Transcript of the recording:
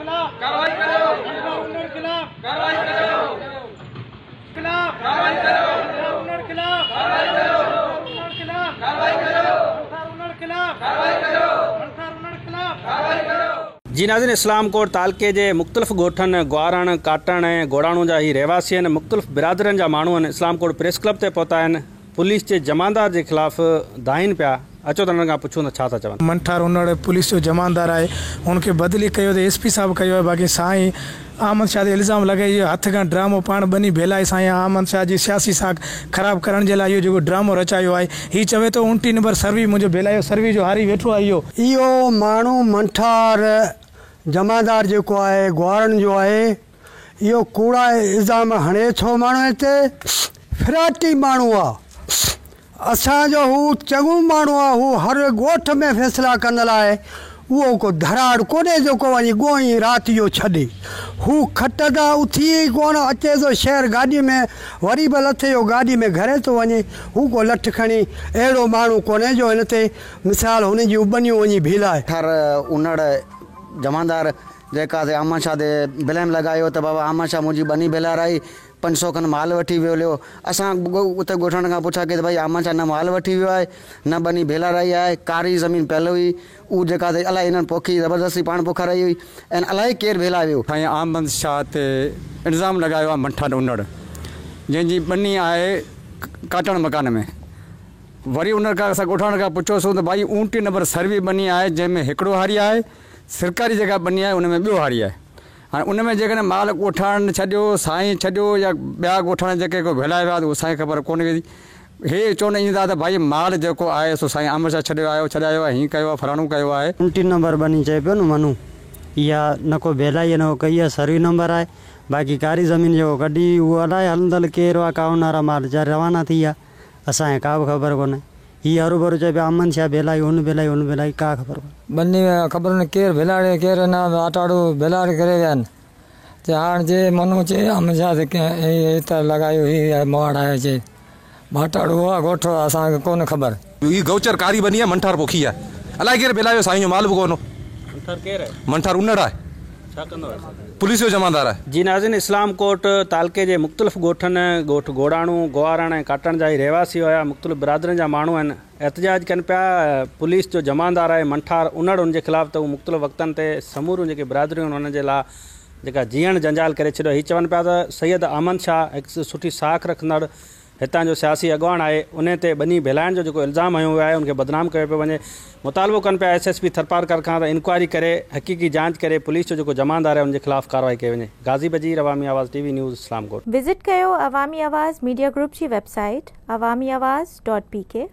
خلاف ڪارروائي ڪريو منٺار انڙ خلاف ڪارروائي ڪريو خلاف ڪارروائي ڪريو منٺار انڙ خلاف ڪارروائي ڪريو انڙ خلاف ڪارروائي ڪريو منٺار انڙ خلاف ڪارروائي ڪريو منٺار انڙ خلاف ڪارروائي ڪريو. جي ناظرين اسلام ڪوٽ تعلقي جي مختلف ڳوٺن گوارڻ، ڪاٽڻ ۽ گوڙاڻو جا هي رهواسي آهن مختلف برادرين جا ماڻهو آهن اسلام ڪوٽ پريس ڪلب تي پهتا آهن پوليس جي جماندار جي خلاف دانهين پيا اچو ته انهن کان پڇون ته ڇا ٿا چون. منٺار انڙ پوليس جو جماندار آهي هن کي بدلي ڪيو ته ايس پي صاحب ڪيو آهي باقي سائين احمد شاهه تي الزام لڳائي اهو هٿ کان ڊرامو پاڻ ٻني ڀيلائي سائين احمد شاهه جي سياسي ساک خراب ڪرڻ جي لاء اهو جيڪو ڊرامو رچايو آهي هي چوي ٿو 29 نمبر سروي منهنجو ڀيلايو سروي جو هاري ويٺو آهي اهو. اهو ماڻهو منٺار جماندار جيڪو آهي گوارن جو آهي اهو ڪوڙا الزام هڻي ٿو ماڻهن تي فراٽي ماڻهو آ اسان جو هو چڱو ماڻهو آ هو هر ڳوٺ ۾ فيصلا ڪندل آهي اهو ڪو ڌراڙ ڪونهي جيڪو وڃي ڳوئين رات جو ڇڏي هو کٽ تان اٿي ئي ڪونه اچي ٿو شهر گاڏي ۾ وري به لٿي جو گاڏي ۾ گهري ٿو وڃي هو ڪو لٺ کڻي اهڙو ماڻهو ڪونهي جو هن تي مثال هن جون ٻنيون وڃي ڀيلائي. ٿر انڙ جماندار جيڪا سي احمد شاهه تي بليم لڳايو ته بابا احمد شاهه منهنجي ٻني ڀيلارائي پنج سو کن مال وٺي ويو هليو. اسان اتي ڳوٺاڻن کان پڇا ڪئي ته ڀائي احمد شاهه نه مال وٺي ويو آهي نه ٻني ڀيلارائي آهي، ڪاري زمين پيل هئي اهو جيڪا سي الائي هنن پوکي زبردستي پاڻ پوکارائي هئي ۽ الائي ڪير ڀيلائي ويو. سائين احمد شاهه تي الزام لڳايو آهي منٺار انڙ جنهن جي ٻني آهي ڪاٽڻ مڪان ۾ وري ان کان اسان ڳوٺاڻن کان پڇيوسون ته ڀائي 29 نمبر سروي ٻني آهي جنهن ۾ هڪڙو هاري آهي سرڪاري جيڪا ٻني آهي ان ۾ ٻيو هاري آهي هاڻي ان ۾ جيڪڏهن مال ڳوٺاڻن ڇڏيو، سائين ڇڏيو يا ٻيا ڳوٺاڻا جيڪي ڪو ڀيلائي ويا ته اهو سائين کي خبر ڪونه ويندي. هي چون ايندا ته ڀائي مال جيڪو آهي سو سائين احمد شاهه ڇڏيو آيو ڇڏايو آهي هيئن ڪيو آهي فلاڻو ڪيو آهي. 29 نمبر ٻني چئي پيو نه منو اها نه ڪو ڀيلائي نه ڪو ڪئي آهي سروي نمبر آهي باقي ڪاري زمين جيڪو ڪڍي اهو الائي هلندل ڪير هئا ڪاونارا مال جا روانا ٿي ويا. اسان کي ڪا به خبر ڪونهي. هي هروڀرو چئي پيا امن شاهه ڀيلائي هن ڀيلائي هن ڀيلائي ڪا خبر ڪونهي. ٻني ۾ خبر نه ڪير ڀيلاڙي ڪير نه آٽاڙو ڀيلاڙي ڪري ويا آهن چي هاڻ جي منو چي امن شاهه تي ڪنهن هي هت لڳايو هي مواڙ آهي چي ڀاٽاڙو آ ڳوٺ آ اسان کي ڪونه خبر. هي گئوچر ڪاري ٻني آ منٺار پوکي آ الائي ڪير ڀيلايو سائين جو مال به ڪونه. منٺار ڪير آهي؟ منٺار انڙ آهي. ڇا ڪندو آهي سر؟ پوليس جو جمعدار آهي. جي ناظرين اسلام ڪوٽ تعلقي جي مختلف ڳوٺن ڳوٺ گوڙاڻو، گوارڻ ۽ ڪاٽڻ جا هي رهواسي هيا مختلف برادرين جا ماڻهو آهن احتجاج ڪن پيا پوليس جو جمعدار آهي منٺار انڙ ان جي خلاف ته هو مختلف وقتن تي سموريون جيڪي برادريون آهن انهن جي لا جيڪا جيئڻ جنجال ڪري ڇڏيو هي چون پيا ته سيد احمد شاهه هڪ سٺي ساک رکندڙ هتان جو سياسي اڳواڻ آهي انهي تي ٻني ڀيلائڻ جو جيڪو الزام هنيو ويو آهي ان کي بدنام ڪيو پيو وڃي مطالبو ڪن پيا ايس ايس پي ٿرپارڪر کان ته انڪوائري ڪري حقيقي جانچ ڪري پوليس جو جيڪو جماندار آهي ان جي خلاف ڪارروائي ڪئي وڃي Ghazi Bajeer Awami Awaz T V news Islamkot. Visit ڪيو عوامي آواز ميڊيا گروپ جي website Awami Awaz dot P K.